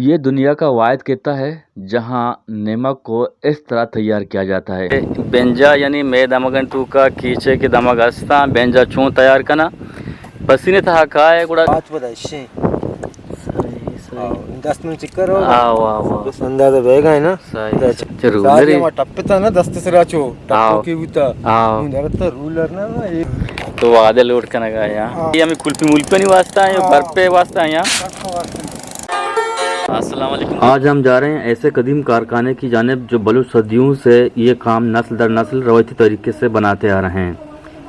یہ دنیا کا واحد خطہ ہے جہاں نمک کو اس طرح تیار کیا جاتا ہے۔ بنجا یعنی مئے دمگانی توکا کیچے کہ دمگ ہستاں، بنجا چون تیار کناں؟ پسینے تہا کائے گڑا۔ پاچ پدا اشیں۔ صحیح، صحیح۔ آؤ، دست من چکر ہو۔ آؤ، آؤ، آؤ۔ بس اندازہ بیگا ہے نا۔ صحیح۔ چلو، ساری میرے ما ٹپتا نا دست سرا چو، ٹپو آؤ۔ کی بوتا۔ آؤ۔ اون درتا رولر نا، نا، یہ۔ تو وعدے لوڈ کنگا یا۔ ہاں۔ یہ ہمیں کلپی ملپی نہیں واسطہ ہے، یا ہاں۔ برپے واسطہ ہے یا۔ السلام علیکم۔ آج ہم جا رہے ہیں ایسے قدیم کارخانے کی جانب جو بلوچ صدیوں سے یہ کام نسل در نسل روایتی طریقے سے بناتے آ رہے ہیں۔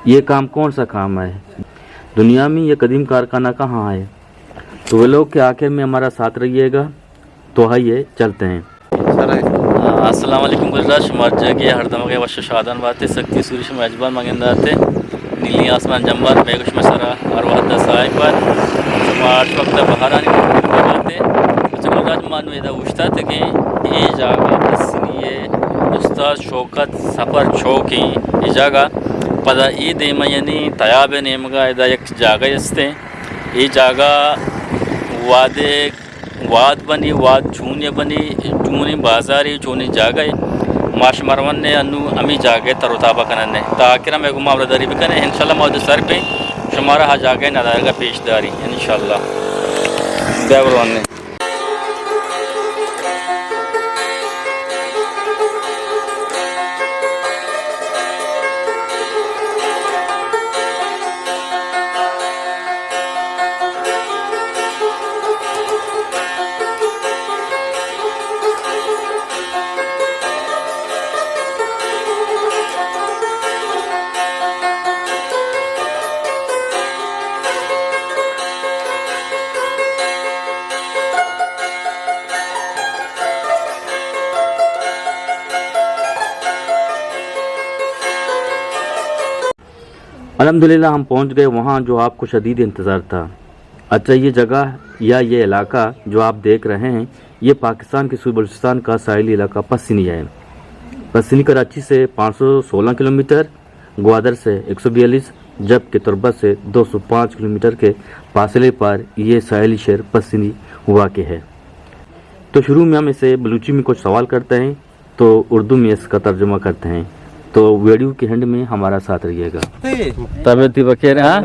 یہ کام کون سا کام ہے؟ دنیا میں یہ قدیم کارخانہ کہاں ہے؟ تو ولاگ کے آخر میں ہمارا ساتھ رہیے گا۔ تو آئیے چلتے ہیں۔ السلام علیکم گلداد، شما جگہ ہر دمگے وش شادان باتے، سکتی سوری شما اجبان مگنداتے، نیلی آسمان جمبر میگو شما سرا ہر وحد سائق بات، شما ہر وقت بہارانی باتے۔ اچھا گلداد، ما نو ادا اوشتاتگیں، اے جاگہ پسنی ہے، استاد شوکت سفر چوکی، اے جاگہ پدا اے دیما یعنی تیاب نیمگا ادا یک جاگہ استے، اے جاگہ وادے واد بنی، واد چونی بنی، چونی بازاری، چونی جاگہ۔ ما شما رونے انو ہمی جاگہ تر و تابا کننے۔ تا آخر ہم گما ہمراہ داری بکنے۔ انشاءاللہ ما وجہ سر پہ شمارا ہا جاگہ ندارگا پیش داری۔ انشاءاللہ۔ بیا بروانے۔ الحمدللہ ہم پہنچ گئے وہاں جو آپ کو شدید انتظار تھا۔ اچھا، یہ جگہ یا یہ علاقہ جو آپ دیکھ رہے ہیں، یہ پاکستان کے صوبہ بلوچستان کا ساحلی علاقہ پسنی ہے۔ پسنی کراچی سے پانچ سو سولہ کلومیٹر، گوادر سے ایک سو بیالیس، جبکہ تربت سے دو سو پانچ کلومیٹر کے فاصلے پر یہ ساحلی شہر پسنی واقع ہے۔ تو شروع میں ہم اسے بلوچی میں کچھ سوال کرتے ہیں، تو اردو میں اس کا ترجمہ کرتے ہیں۔ تو ویڈیو کے اینڈ میں ہمارا ساتھ رہیے گا۔ طبیعت بخیر، ہاں؟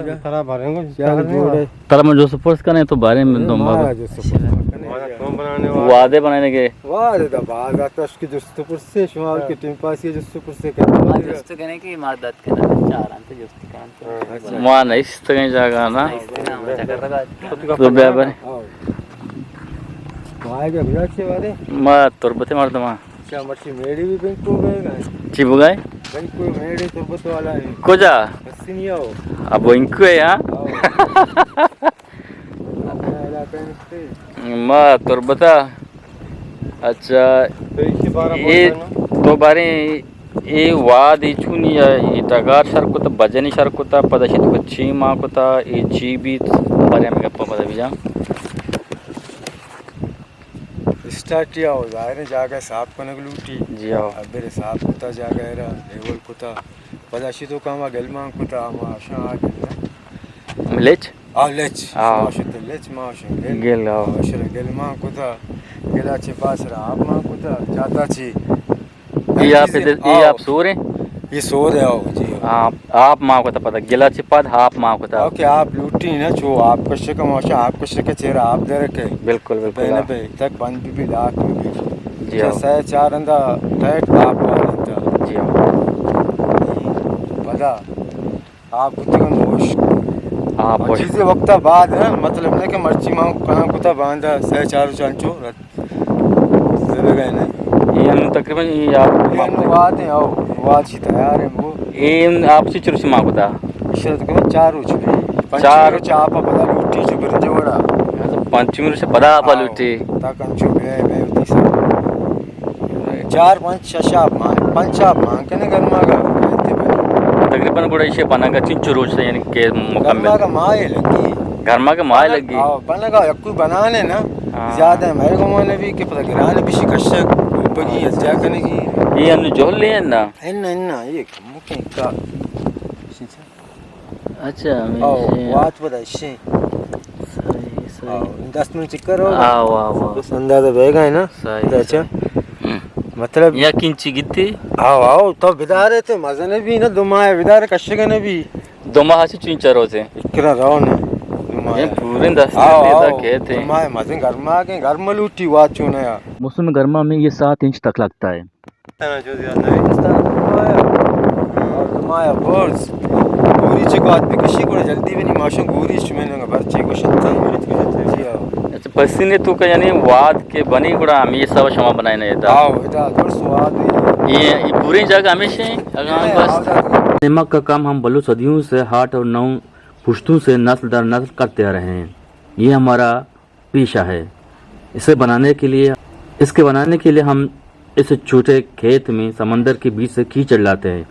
ترا من جو سپورس کریں تو بارے میں دوں بابا۔ وعدے بنانے کے۔ وعدے دا باز آتا اس کی جست و پرسے، شما کی ٹیم پاسی جست و پرسے کرنا۔ ما جست کنے کہ مار دات کنا، چار انت جست کنا۔ ما نشتگیں جاگہ نا۔ تو بیا بر۔ ما تربت مردم ہاں۔ اچھا، مرچی میڑی بھی بینکو گئے گا۔ چی بگائے؟ بینکو میڑی تربت والا ہے۔ کجا؟ پسنی آؤ۔ اب بینکو ہے، ہاں؟ آؤ۔ ما تربتا۔ اچھا، تو اسی بارہ اے بول رہے نا؟ تو بارے اے واد اے چونی اے، اے ڈگار شر کتا، بجنی شر کتا، پدا شی تو چی ما کتا، اے چی بیت، بارے ہم گپا پدا بجا۔ اسٹارٹ یا ہو، ظاہر ہے جاگہ صاف کنگ لوٹی۔ جی ہاں۔ ابر صاف کتا جاگہ را، لیول کتا۔ پدا شی تو کما گل مان کتا، ہما شان آ گل نا۔ لچ؟ آ، لچ۔ آ۔ ما شت لچ، ما شت گل۔ گل، آ۔ ما شت گل مان کتا۔ گلا چہ پاس را آپ مان کتا۔ جاتا چی؟ اے آپ ادھر، اے آپ سور ہیں؟ یہ سور ہے، آؤ، جی۔ آپ، آپ مان کتا پدا۔ گلا چہ پد آپ مان کتا۔ اوکے، آپ لوٹی نا، چو آپ کشک، ماشا آپ کشک چہرہ آپ درکے۔ بالکل، بالکل، بہن ہاں۔ بے، تک بند بھی، بھی، لاک بھی، بھی۔ جی، ہاں۔ سہ چار اندا ٹائٹ آپ مان کتا۔ جی، ہاں۔ پدا۔ آپ کتگن ہوش۔ آپ اور ہوش۔ چیزیں وقتا بعد ہے، مطلب نہ کہ مرچی ما کنا کتا باندا سہ چار چنچو رت۔ بے بے گئے نا۔ یہ ہم تقریباً یہ آپ یہ ہم واد ہیں، او، واد چی تیار ہیں وہ۔ یہ ہم آپ سے چرچ ما کتا۔ شرط کہ چار روچ بھی۔ پنچمی چار۔ روچ آپ پدا لوٹی جو برنجے وڑا۔ اچھا، پنچمی روچ پدا آپ آؤ۔ لوٹی۔ تا کنچو بے بے ہوتی سر۔ چار پنچ شش آپ مان، پنچ آپ مان کنے گرماگا۔ تقریباً گڑا ایشی بناگا چنچو روچ سے، یعنی کہ مکمل؟ گرماگا ماہ لگی۔ گرماگا ماہ لگی۔ آؤ، بنگا یکو بنانے نا۔ ہاں۔ زیادہ مہر گمانے بھی کہ پتہ گران بشی کشک، بگی ازیا کنگی۔ یہ انو جہل ہے نا؟ ان، ان، یہ مکین کا۔ اچھا، ہمیں او، وات پدا شی۔ صحیح، دست من چکر ہو؟ آو، آو، آو۔ بس اندازہ بیگا ہے نا؟ صحیح، اچھا۔ صحیح۔ ہم۔ مطلب یا کینچی گیتی؟ آو، آو، تو بدارے تے مزن بھی نا، دو ماہ بدارے کشگے نہ بھی۔ دو ماہ چی چین چروتے؟ اکرا رو نا۔ دو ماہ۔ یہ پورے دست آو، دیتا آو۔ کہتے ہیں۔ دو ماہ مزن گرما کے، گرم لوٹی وات چونا یا۔ موسم گرما میں یہ سات انچ تک لگتا ہے۔ تنا چو زیادہ نہ۔ دستان دمایا۔ اور دمایا برز۔ گوری چکو آدمی کشی کو جلدی بھی نہیں، ماشاء گوری چ میں نہ برچے کو شتا۔ جی ہاں۔ اچھا، پسینے تو کا یعنی واد کے بنی گڑا ہمیں یہ سب شما بنائے نہیں تھا۔ ہاں، ادا در سواد ہے۔ یہ، یہ پوری جگہ ہمیشہ ہیں، اگر ہم یہ بس آزاد۔ نمک کا کام ہم بلو صدیوں سے ہاٹ اور نو پشتوں سے نسل در نسل کرتے آ رہے ہیں۔ یہ ہمارا پیشہ ہے۔ اسے بنانے کے لیے، اس کے بنانے کے لیے ہم اس چھوٹے کھیت میں سمندر کے بیچ سے کیچڑ لاتے ہیں،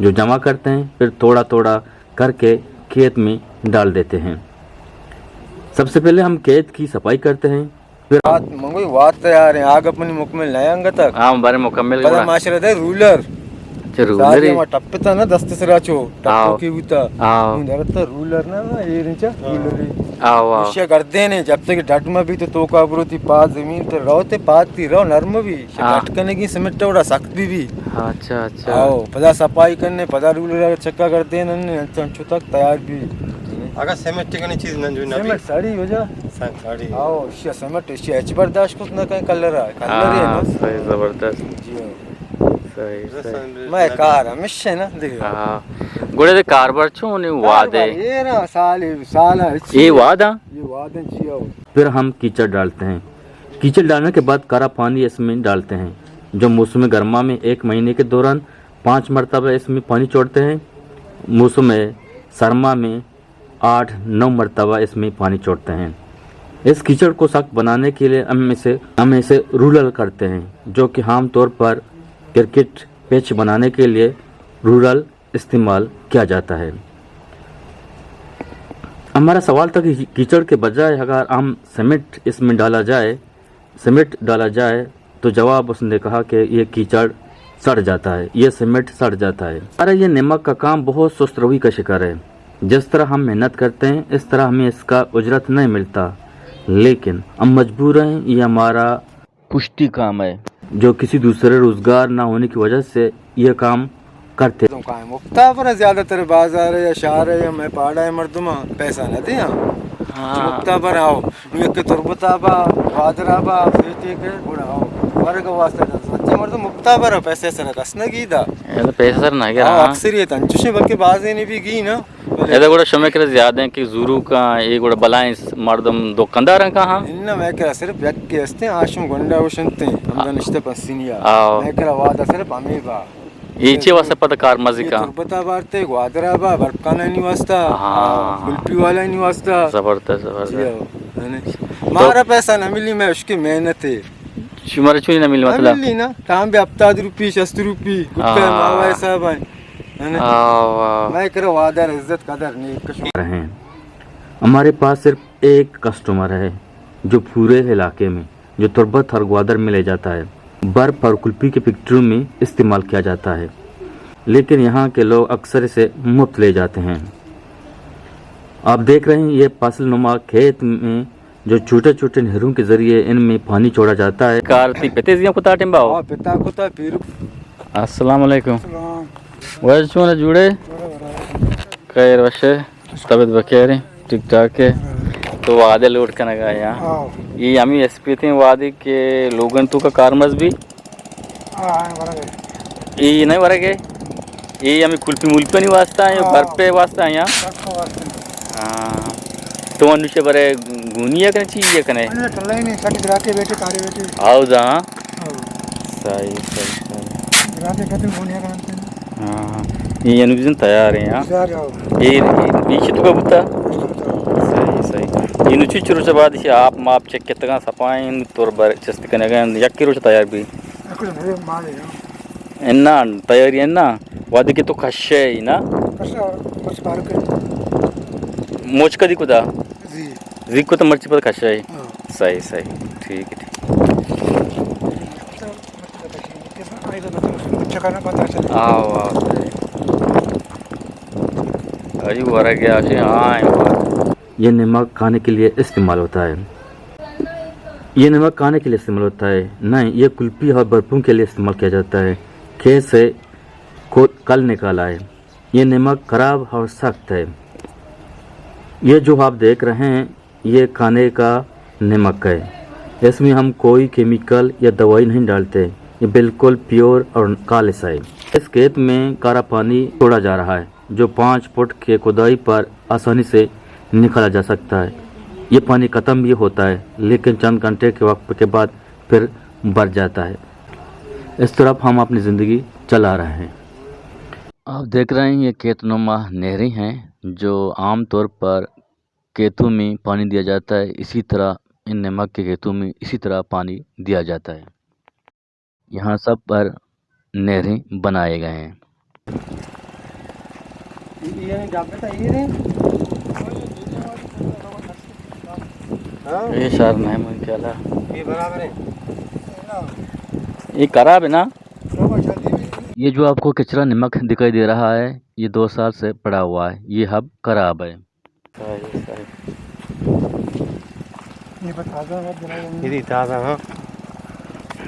جو جمع کرتے ہیں، پھر تھوڑا تھوڑا کر کے کھیت میں ڈال دیتے ہیں۔ سب سے پہلے ہم کھیت کی صفائی کرتے ہیں، پھر وات، منگوی وات تیار ہیں، آگ اپنی مکمل نہیں آنگا تک۔ ہاں، بارے مکمل پدا گڑا۔ معاشرہ دے رولر۔ اچھا، رولر ساری ہی۔ ہما ٹپتا نا دست سرا چو، ٹپو آو۔ کی بوتا۔ آو۔ اون درتا رولر نا، اے رنچا رولر ہی۔ آو، آو۔ اشیا گردے نے، جب تک ڈٹ ما بھی تو توکا برو تی پاد زمین تے رو تے پاد تی رو نرم بھی۔ ہاں۔ ڈٹ کنے کی سیمنٹ وڑا سخت بھی بھی۔ اچھا، اچھا۔ آو، پدا صفائی کرنے، پدا رولر چکا گردے نے، انچو انچو تک تیار بھی۔ اگر سیمنٹ کنی چیز نہ جو نہ بھی۔ سیمنٹ ساڑی وجہ۔ سن ساڑی۔ آو، اشیا سیمنٹ، اشیا ہچ برداشت کت نہ کن کلر ہے، کلر ہے ہاں، نا۔ صحیح زبردست۔ جی ہاں۔ صحیح، صحیح۔ میں کار ہمیشہ نا، دیکھ۔ ہاں۔ گڑے دے کاربار چون ہے؟ واد ہے؟ یہ نا سال، سال ہے۔ یہ واد ہے؟ یہ واد ہے، جی ہاں۔ پھر ہم کیچڑ ڈالتے ہیں۔ کیچڑ ڈالنے کے بعد کارا پانی اس میں ڈالتے ہیں، جو موسم گرما میں ایک مہینے کے دوران پانچ مرتبہ اس میں پانی چھوڑتے ہیں۔ موسم سرما میں آٹھ نو مرتبہ اس میں پانی چھوڑتے ہیں۔ اس کیچڑ کو سخت بنانے کے لیے ہم اسے، ہم اسے رولر کرتے ہیں، جو کہ عام طور پر کرکٹ پچ بنانے کے لیے رولر استعمال کیا جاتا ہے۔ ہمارا سوال تھا کہ کیچڑ کے بجائے اگر ہم سیمنٹ اس میں ڈالا جائے، سیمنٹ ڈالا جائے، تو جواب اس نے کہا کہ یہ کیچڑ سڑ جاتا ہے، یہ سیمنٹ سڑ جاتا ہے۔ ارے، یہ نمک کا کام بہت سست روی کا شکار ہے۔ جس طرح ہم محنت کرتے ہیں، اس طرح ہمیں اس کا اجرت نہیں ملتا، لیکن ہم مجبور ہیں، یہ ہمارا پشتی کام ہے۔ جو کسی دوسرے روزگار نہ ہونے کی وجہ سے یہ کام کرتے۔ مفتا پر زیادہ تر بازار ہے یا شہر ہے یا میں پاڑا ہے مردم پیسہ نہ دے۔ ہاں۔ مفتا پر آؤ، نو یک تربتا با، بادرا با، سیٹی کے گڑا آؤ۔ ورگ واسطہ سچے مردم مفتا پر پیسے سر دس نہ گیدا۔ یہ تو پیسہ سر نہ گیا، ہاں، ہاں۔ اکثریت انچوشیں بلکہ بازے نے بھی گی نا۔ ادا گڑا شمے کرا زیادہ ہیں کہ زورو کا، یہ گڑا بلائیں مردم دکاندار ہیں کہاں؟ انہ میں کرا صرف یک کے ہستے، آشم گنڈا وشنتے، ہم دنشتے پسینیا۔ آؤ۔ میں کرا وعدہ صرف ہمیں با۔ یہ چے واسطے پتہ کار مزی یہ کا؟ تربتا بارتے، گوادرا با، برکانا نہیں واسطہ، ہاں۔ کلپی والا نہیں واسطہ۔ زبردست، زبردست۔ جی ہاؤ۔ تو مارا پیسہ نہ ملی، میں اس کی محنت ہے۔ شمارا چونی نہ ملی مطلب؟ نہ ملی نا، تام بھی ہفتاد روپی، شست روپی، گٹا ہاں۔ ماوا حساب ہے۔ ہے نا؟ آو، آو۔ میں کرا وادر عزت قدر نہیں کشمیر۔ رہے ہیں۔ ہمارے پاس صرف ایک کسٹمر ہے جو پورے علاقے میں، جو تربت اور گوادر میں لے جاتا ہے، برف اور کلفی کے فیکٹریوں میں استعمال کیا جاتا ہے، لیکن یہاں کے لوگ اکثر اسے مفت لے جاتے ہیں۔ آپ دیکھ رہے ہیں یہ پسل نما کھیت میں جو چھوٹے چھوٹے نہروں کے ذریعے ان میں پانی چھوڑا جاتا ہے۔ کار تی پتے زیاں کتا ٹیم باو؟ ہاں، پتا کتا پیر۔ السلام علیکم۔ السلام۔ ویل چون جوڑے؟ جوڑے برابر۔ خیر وشے؟ طبیعت بخیر ہے؟ ٹھیک ٹھاک ہے؟ ہاں۔ تو وعدے لوڈ کنگا یا؟ ہاں۔ یہ ہمیں ایس پی تھے وعدے کے لوگن تو کا کارمز بھی؟ ہاں، ہاں، ورگ ہے۔ اے نہیں ورگ ہے؟ اے ہمیں کلپی ملپی نہیں واسطہ ہے، ہاں۔ برف پہ واسطہ ہے یا؟ برف پہ واسطہ ہے۔ ہاں۔ تو انو سے برے گونی ہے کنے چیز ہے کنے؟ انو ٹلائی نہیں، سٹ گراتے بیٹھے، کارے بیٹھے۔ آؤ دا، ہاں۔ ہاں۔ صحیح، صحیح، صحیح۔ گراتے کتے گونی ہے کنے۔ ہاں، ہاں۔ یہ انو بزن تیار ہے، ہاں؟ تیار ہے، ہاں۔ یہ، یہ پیچھے تو کا بوتا؟ بوتا۔ صحیح، صحیح۔ یہ نو چچ روچ بعد سے آپ ماپ چیک کتگا سپائیں، تور بر چست کنگا، یکی روچ تیار بھی۔ انا تیاری انا، وادی کہ تو کشے نا۔ کشا، مرچ پار کر۔ موچ کدی کدا؟ زی۔ زی کو تو مرچ پر کشے۔ ہاں۔ صحیح، صحیح۔ ٹھیک ہے، ٹھیک۔ آؤ، آؤ۔ اری ورگے آشے، ہاں، ہاں۔ یہ نمک کھانے کے لیے استعمال ہوتا ہے۔ یہ نمک کھانے کے لیے استعمال ہوتا ہے؟ نہیں، یہ کلفی اور برفیوں کے लिए इस्तेमाल किया जाता है। کھے سے को-, कल निकाला है। یہ نمک خراب اور سخت ہے۔ یہ جو آپ دیکھ رہے ہیں، یہ کھانے کا نمک ہے۔ اس میں ہم کوئی کیمیکل یا دوائی نہیں डालते۔ یہ بالکل پیور اور خالص ہے۔ اس کھیت میں کھارا پانی چھوڑا جا رہا ہے، جو پانچ فٹ کے کھدائی پر آسانی سے نکالا جا सकता है۔ یہ پانی ختم بھی ہوتا ہے، لیکن چند گھنٹے کے وقت کے بعد پھر بھر جاتا ہے۔ اس طرف ہم اپنی زندگی چلا رہے ہیں۔ آپ دیکھ رہے ہیں، یہ کھیت نما نہریں ہیں، جو عام طور پر کھیتوں میں پانی دیا जाता है، اسی طرح ان نمک کے کھیتوں میں اسی طرح پانی دیا जाता ہے۔ یہاں سب پر نہریں بنائے گئے ہیں۔ یہ سر نہیں، مجھے خیال ہے۔ یہ برابر ہے۔ یہ خراب ہے نا؟ یہ جو آپ کو کچرا نمک دکھائی دے رہا ہے، یہ دو سال سے پڑا ہوا ہے، یہ اب خراب ہے۔ صحیح، صحیح۔ یہ تازہ ہے، جناب۔ یہ تازہ، ہاں۔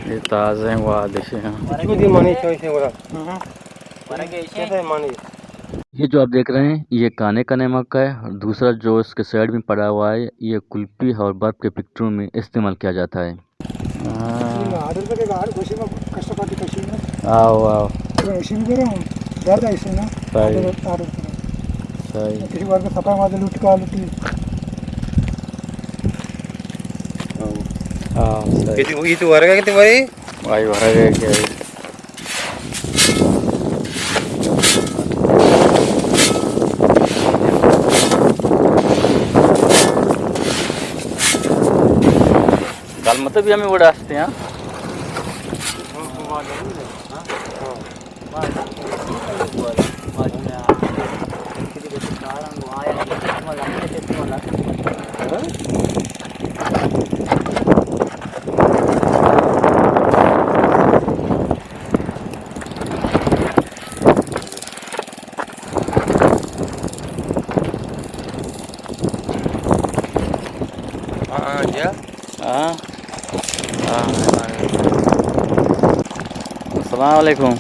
یہ تازہ ہیں، وہ دیسی ہیں۔ کتنی دی مانی چوئی سے بولا؟ ہاں۔ کیسے مانی؟ یہ جو آپ دیکھ رہے ہیں، یہ کھانے کا نمک ہے، اور دوسرا جو اس کے سائیڈ میں پڑا ہوا ہے، یہ کلفی اور برف کے فیکٹریوں میں استعمال किया जाता है۔ ہاں۔ آرڈر پہ کہ آرڈر خوشی میں کشت پاتی کشی میں۔ آؤ، آؤ۔ تو اسی بھی کرو، زیادہ ایسے نا۔ صحیح۔ آرڈر، آرڈر کرو۔ صحیح۔ کسی بار کو سپا مار لوٹ کا لوٹی۔ ہاں، صحیح۔ یہ تو، یہ تو ورگا کتنے بھائی؟ بھائی ورگا کیا ہے؟ کل مطلب بھی ہمیں وڑا ہستے ہیں۔ ہاں، ہاں، جی۔ ہاں۔ ہاں۔ السلام علیکم۔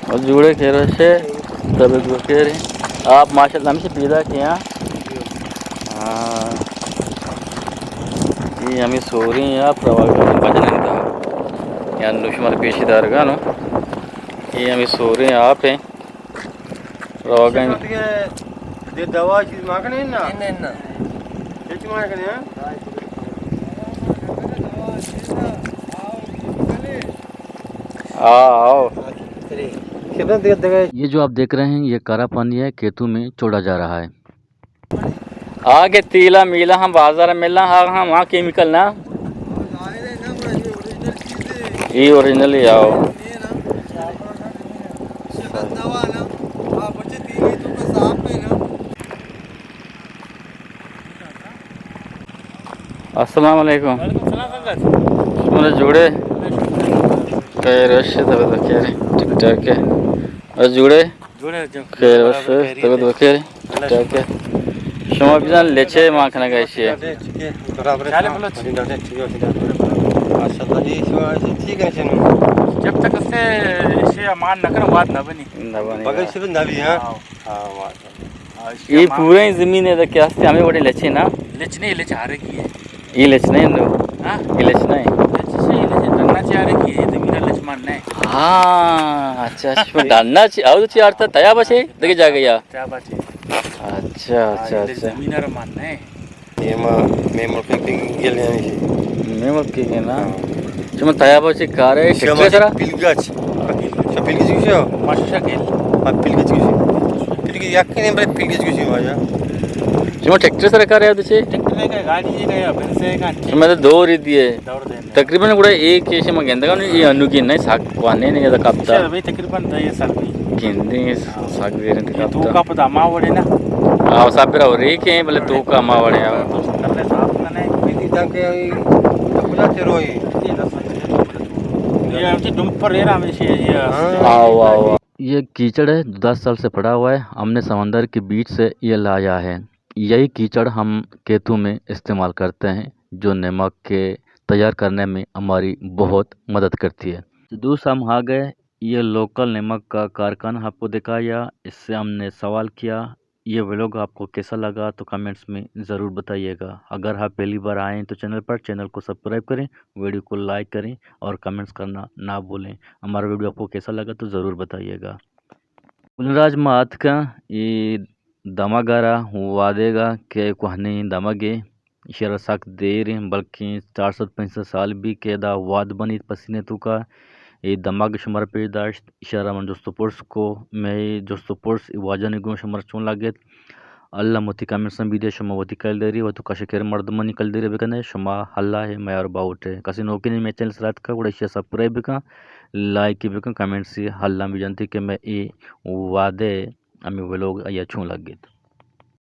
اور جوڑے خیر سے، طبیعت بخیر ہے۔ آپ ماشاءاللہ ہمیشہ پیدا کیا۔ ہاں۔ یہ ہمیں سوری ہیں، آپ رواج بچنے کا۔ یعنی نوش مال پیشی دار گا نا۔ یہ ہمیں سوری ہیں، آپ ہیں۔ روگن۔ دے دوا چیز ماں کنے نا؟ نہ، نہ۔ ہچ ماں کنے، ہاں؟ آؤ، آؤ۔ یہ جو آپ دیکھ رہے ہیں، یہ کھارا پانی ہے، کھیتوں میں چھوڑا جا رہا ہے۔ آگے تیلا میلا ہم بازار ملا، آگے ہم وہاں کیمیکل نا۔ یہ اوریجنل ہی آؤ۔ السلام علیکم۔ وعلیکم السلام سنگت۔ شما جوڑے؟ خیر، اچھے، طبیعت بخیر ہے؟ ٹھیک ٹھاک ہے؟ بس جوڑے؟ جوڑے جو۔ خیر، بس خیریت ہے؟ طبیعت بخیر ہے؟ ٹھیک ٹھاک ہے؟ شما بزن لچے ما کنگا ایشی ہے۔ برابر ہے۔ چالے بلوچ۔ ماشاءاللہ، یہ شما ٹھیک ہے شنو؟ جب تک اسے، اسے امان نہ کرو، بات نہ بنی۔ نہ بنی، بغیر ہاں۔ سے نہ بھی، ہاں۔ ہاں۔ ہاں، ماشاءاللہ۔ یہ پورا ہی زمین ہے، تو کیا ہستے ہمیں بڑے لچے نا؟ لچ نہیں، لچ ہارے کی ہے۔ یہ لچ نہیں نا؟ ہاں؟ یہ لچ نہیں۔ لچ سے، لچ ڈنڈا چارے کی ہے، زمین لچ مان نہیں۔ ہاں، اچھا، اچھا، ڈنڈا چ-، آؤ تو چارتا، تیا بچے، دیکھے جا گیا۔ تیا بچے۔ اچھا، ہاں، اچھا، یہ لچ اچھا۔ زمین مان نہیں۔ یہ ما، میں ملک کی گل ہے ہمیشہ۔ میں ملک کی گل نا؟ ہاں۔ شما تیابا چی کارے؟ شما ٹریکٹر سرا؟ پیلگچ۔ شما پیلگچ گوشے؟ ماشا گل۔ ہاں، پیلگچ گوشے۔ پیلگچ یک نے بھائی، پیلگچ گوشے واجہ۔ شما ٹریکٹر سرا کارے آ دچے؟ ٹریکٹر ہے کہ گاڑی ہے کہ بنسے کا؟ شما تو دور ہی دیے۔ دور دینے۔ تقریباً گڑا ایک کے شما گندگا نہیں، یہ انو کی نہیں ساک وانے نہیں، یہ تو کپتا۔ شاید بھائی تقریباً دہ سال بھی۔ گندے ساک دیر انت یہ کپتا۔ تو کا پتا ما وڑے نا۔ آو سب پر اور ایک ہیں، بلے تو کا ما وڑے آو۔ تو کرنے صاحب نے۔ یہ تنگ ہے، یہ تو کجا چروئی۔ یہ ہم سے ڈمپر ہے نا، ہمیشہ یہ۔ ہاں۔ آو، آو، آو۔ یہ کیچڑ ہے، دس سال سے پڑا ہوا ہے، ہم نے سمندر کے بیچ سے یہ لایا ہے۔ یہی کیچڑ ہم کھیتوں میں استعمال کرتے ہیں، جو نمک کے تیار کرنے میں ہماری بہت مدد کرتی ہے۔ دوست، ہم آ گئے یہ لوکل نمک کا کارخانہ آپ کو دکھایا، اس سے ہم نے سوال کیا۔ یہ ولاگ آپ کو کیسا لگا تو کمنٹس میں ضرور بتائیے گا۔ اگر آپ پہلی بار آئے ہیں تو چینل پر، چینل کو سبسکرائب کریں، ویڈیو کو لائک کریں اور کمنٹس کرنا نہ بھولیں۔ ہمارا ویڈیو آپ کو کیسا لگا تو ضرور بتائیے گا۔ گلراج ما آتکاں، اے دمگ ءَ را وادیگ ءَ کہ کوہنیں دمگے، ایشی ءَ را سک دیر ایں، بلکیں چار سد پنچ سد سال بی کہ ادا واد بنیت پسین ءِ توکا۔ اے دمگ شمارا پیش داشت، ایشی ءَ را من جست ءُ پرس کو، مئے جست ءُ پرس اے واجہانی گوں شمارا چون لگت؟ الم وتی کمنٹساں بدئے، شما وتی کلداری، وتی کش ءُ کر مردمانی کلداری بکن ئے، شما اللہ ءِ میار باہوٹ ئے۔ کسے نوکیں مئے چینل سرا اتکگ، گڑا ایشی ءَ سبسکرائب بکن، لائک بکن، کمنٹس ءَ الم بجنت کہ مئے اے واد ءِ ہمے ولاگ آئی ءَ چون لگت۔